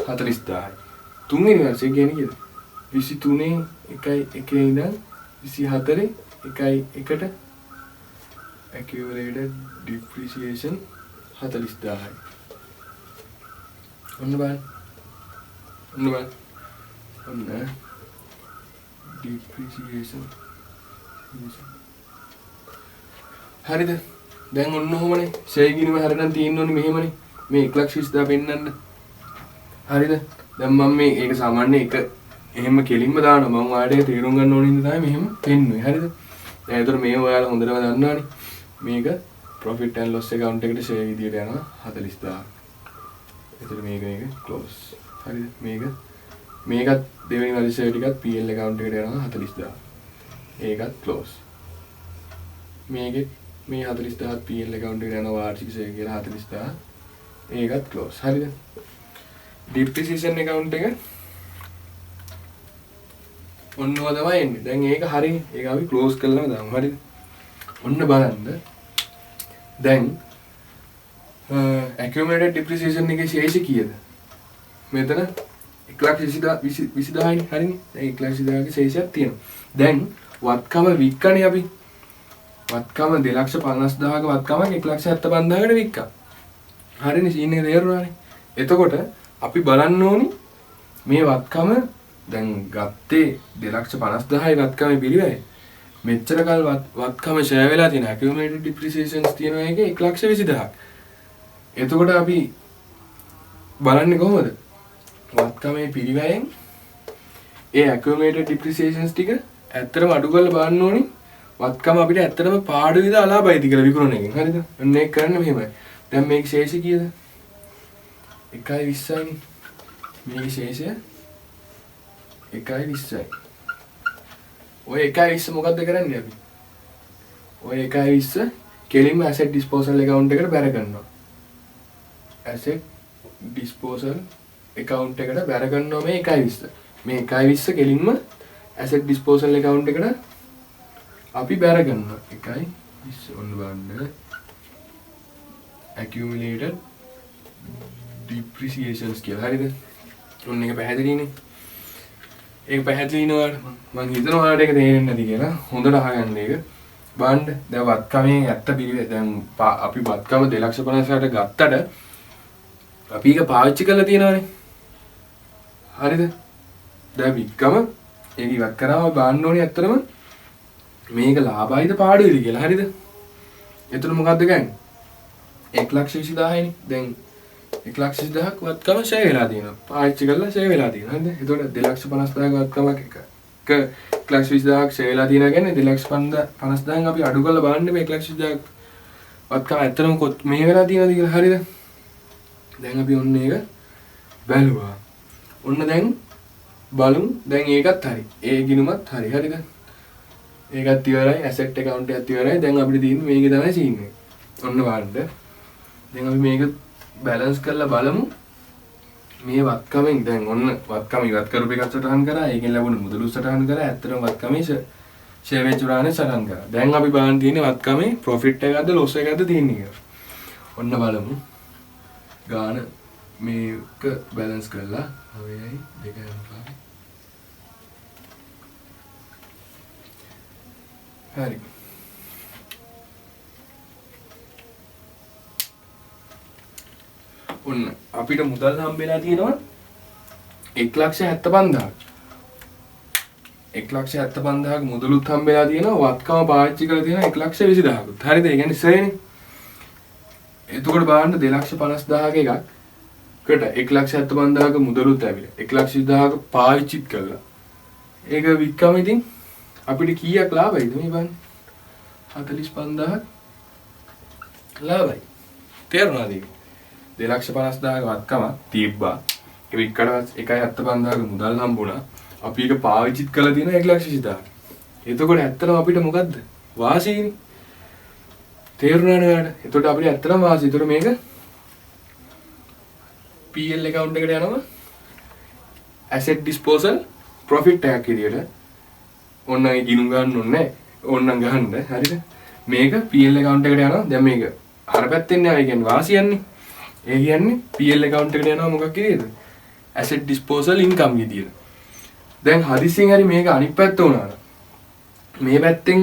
40000යි. තුන්වෙනි වර්ෂය කියන්නේ කීයද? 23 1 1 ඉඳන් 24 1 එකට accumulated depreciation 40000යි. ඔන්න බලන්න. ඔන්න බලන්න. ඔන්න depreciation. හරිද? දැන් ඔන්න ඔහොමනේ. ෂෙයා ගිණුම හරිනම් තියෙන්න ඕනේ මෙහෙමනේ. මේ 1,20,000 පෙන්නන්න. හරිද? දැන් මම මේ ඒක සාමාන්‍ය එක එහෙම කෙලින්ම දානවා. මම ඔයාලට ඒක තේරුම් ගන්න ඕන හින්දා තමයි මෙහෙම පෙන්නුවේ. හරිද? දැන් ඒතර මේ ඔයාලා හොඳටම දන්නවනේ. මේක profit and loss account එකට ෂෙයා විදියට යනවා 40000. ඒතර මේක ක්ලෝස්. හරිද? මේකත් දෙවෙනි වර්ෂයේ ටිකත් PL account එකට යනවා 40000. ඒකත් ක්ලෝස්. මේකෙත් මේ 40000ත් PL account එකට යනවා වාර්ෂික ෂෙයා කියලා 40000. ඒකත් ක්ලෝස්. හරිද? Depreciation account එක ඔන්න ඔය තමයි එන්නේ. දැන් ඒක හරිනේ. ඒක අපි ක්ලෝස් කරලම දාමු. හරිද? ඔන්න බලන්න. දැන් accumulated depreciation එකේ ශේෂ කීයද? මෙතන 1,20,000යි. හරිනේ. දැන් 1,20,000 ශේෂයක් තියෙනවා. දැන් වත්කම වික්කනේ අපි. වත්කම 2,50,000ක වත්කමක් 1,75,000කට වික්කා. හරිනේ, සීන් එක තේරුණානේ. එතකොට අපි බලන්න ඕනි මේ වත්කම දැන් ගත්තේ 2,50,000යි වත්කමේ පිළිවෙය. මෙච්චර කල් වත්කම ෂෙයා වෙලා තියෙන accumulated depreciations තියෙනවා ඒකේ 1,20,000ක්. එතකොට අපි බලන්නේ කොහොමද? වත්කමේ පිළිවෙයෙන් ඒ accumulated depreciations ටික ඇත්තටම අඩු කරලා බලන්න ඕනි වත්කම අපිට ඇත්තටම පාඩුවේද අලාභයිද කියලා විකුණන එකෙන්. හරිද? ඔන්න ඒක කරන්න මෙහෙමයි. දැන් මේක ශේෂය කීයද? 1.20යිනේ. මේකේ ශේෂය 1.20යි. ඔය 1.20 මොකද්ද කරන්නේ අපි? ඔය 1.20 කෙලින්ම asset disposal account එකට බැර කරනවා. Asset disposal account එකට බැර කරනවා මේ 1.20. මේ 1.20 කෙලින්ම asset disposal account එකට අපි බැර කරනවා. 1.20 ඔන්න බලන්න. Accumulated depreciations කියලා. හරිද? ඔන්න එක පැහැදිලිනේ. ඒක පැහැදිලි නේ ඔයාලට. මං හිතනවා ඔයාලට ඒක තේරෙන්නේ නැති කියලා. හොඳට අහගන්න ඒක. බලන්න දැන් වත්කමේ ඇත්ත පිළිවෙල දැන් අපි වත්කම 2,50,000ට ගත්තට අපි ඒක පාවිච්චි කරලා තියෙනවානේ. හරිද? දැන් වික්කම ඒක ඉවත් කරාම බලන්න ඕනේ ඇත්තටම මේක ලාභයිද පාඩුයිද කියලා. හරිද? එතන මොකද්ද ගන්නේ? 1,20,000යිනේ. දැන් 1,20,000ක් වත්කම ෂෙයා වෙලා තියෙනවා. පාවිච්චි කරලා ෂෙයා වෙලා තියෙනවා. හරිද? එතකොට 2,50,000ක් වත්කමක් එක 1,20,000ක් ෂෙයා වෙලා තියෙනවා කියන්නේ 2,50,000න් අපි අඩු කරලා බලන්න මේ 1,20,000ක් වත්කම ඇත්තටම මෙහෙ වෙලා තියෙනවද කියලා. හරිද? දැන් අපි ඔන්න ඒක බැලුවා. ඔන්න දැන් බලමු. දැන් ඒකත් හරි. ඒ ගිණුමත් හරි. හරිද? ඒකත් ඉවරයි. ඇසෙට් ඇකවුන්ට් එකත් ඉවරයි. දැන් අපිට තියෙන්නේ මේකේ තමයි සීන් එක. ඔන්න බලන්න. දැන් අපි මේක බැලන්ස් කරලා බලමු. මේ වත්කමෙන් දැන් ඔන්න වත්කම ඉවත් කරපු එකත් සටහන් කරා. ඒකෙන් ලැබුණු මුදලුත් සටහන් කරා. ඇත්තටම වත්කමේ ෂෙයා වෙච්ච ප්‍රමාණය සටහන් කරා. දැන් අපි බලන්න තියෙන්නේ වත්කමේ ප්‍රොෆිට් එකක්ද ලොස් එකක්ද තියෙන්නේ කියලා. ඔන්න බලමු. ගාන මේක බැලන්ස් කරලා 9යි 2යි 5. හරි. ඔන්න අපිට මුදල් හම්බෙලා තියෙනවා 1,75,000ක්. 1,75,000ක මුදලුත් හම්බෙලා තියෙනවා. වත්කම පාවිච්චි කරලා තියෙනවා 1,20,000කුත්. හරිද? ඒ කියන්නේ සේනේ. එතකොට බලන්න 2,50,000ක එකකට 1,75,000ක මුදලුත් ඇවිල්ලා 1,20,000ක පාවිච්චිත් කරලා. ඒක වික්කම ඉතින් අපිට කීයක් ලාභයිද මේ බලන්න. 45,000ක් ලාභයි. තේරුණාද ඒක? 2,50,000ක වත්කමක් තිබ්බා. ඒක වික්කට 1,75,000ක මුදල් හම්බුණා. අපි ඒක පාවිච්චිත් කරලා තියෙනවා 1,20,000ක්. එතකොට ඇත්තටම අපිට මොකද්ද? වාසියනේ. තේරුණානේ ඔයාලට? එතකොට අපිට ඇත්තටම වාසිය. එතකොට මේක PL account එකට යනවා asset disposal profit එකක් විදියට. ඕන්න ඒ ගිණුම් ගන්න ඕනේ නැහැ. ඕන්නම් ගහන්න. හරිද? මේක PL account එකට යනවා. දැන් මේක අර පැත්තෙන් යනවා. ඒ කියන්නේ වාසියන්නේ. ඒ කියන්නේ PL account එකට යනවා මොකක් විදියටද? Asset disposal income විදියට. දැන් හදිස්සියෙන් හරි මේක අනිත් පැත්ත වුණා නම්, මේ පැත්තෙන්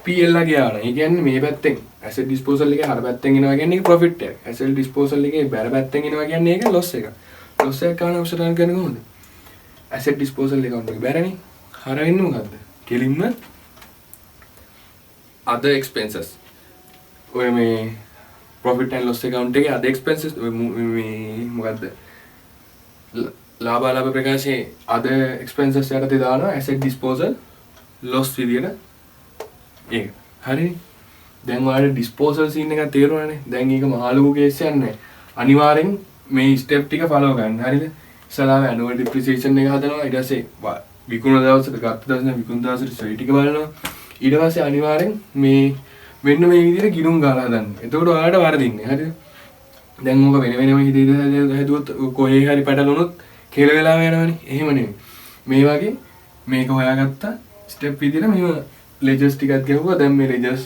PL එක ගියා නම්, ඒ කියන්නේ මේ පැත්තෙන් asset disposal එකේ අර පැත්තෙන් එනවා කියන්නේ ඒක profit එකක්. Asset disposal එකේ බැර පැත්තෙන් එනවා කියන්නේ ඒක loss එකක්. Loss එකක් ආවම අපිට ගන්න කොහොමද? Asset disposal account එක බැරනේ. හර වෙන්නේ මොකද්ද? කෙලින්ම other expenses. ඔය මේ profit and loss account එකේ other expenses, ඔය මේ මොකද්ද? ලාභාලාභ ප්‍රකාශයේ other expenses යටතේ දානවා asset disposal loss විදියට ඒක. හරිනේ? දැන් ඔයාලට ඩිස්පෝසල් සීන් එකක් තේරුණානේ. දැන් ඒක මහා ලොකු කේස් එකක් නෑ. අනිවාර්යෙන් මේ ස්ටෙප් ටික ෆලෝ කරන්න. හරිද? ඉස්සලාම ඇනුවල් ඩිප්‍රිසියේෂන් එක හදනවා. ඊට පස්සේ විකුණන දවසට, ගත්ත දවසේ විකුණන දවසට සොයි ටික බලනවා. ඊට පස්සේ අනිවාර්යෙන් මේ මෙන්න මේ විදිහට ගිණුම් ගාලා හදන්න. එතකොට ඔයාලට වරදින්නේ. හරිද? දැන් ඕක වෙන වෙනම හිත හිත හැදුවොත් කොහේ හරි පැටලුණොත් කෙල වෙලාම යනවනේ. එහෙම නෙමෙයි. මේ වගේ මේක හොයාගත්තා ස්ටෙප් විදිහට මෙහෙම ලෙජර්ස් ටිකක් ගැහුවා. දැන් මේ ලෙජර්ස්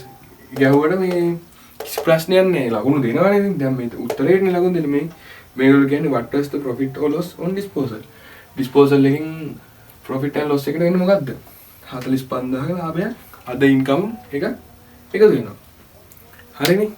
ගැහුවට මේ කිසි ප්‍රශ්නයක් නෑ. ලකුණු දෙනවනේ ඉතින්. දැන් මේ උත්තරේටනේ ලකුණු දෙන්නේ. මේ මේගොල්ලෝ කියන්නේ, what was the profit or loss on disposal? Disposal එකෙන් profit and loss එකට වෙන්නේ මොකද්ද? 45,000ක ලාභයක් අද ඉන්කම් එක එකතු වෙනවා. හරිනේ.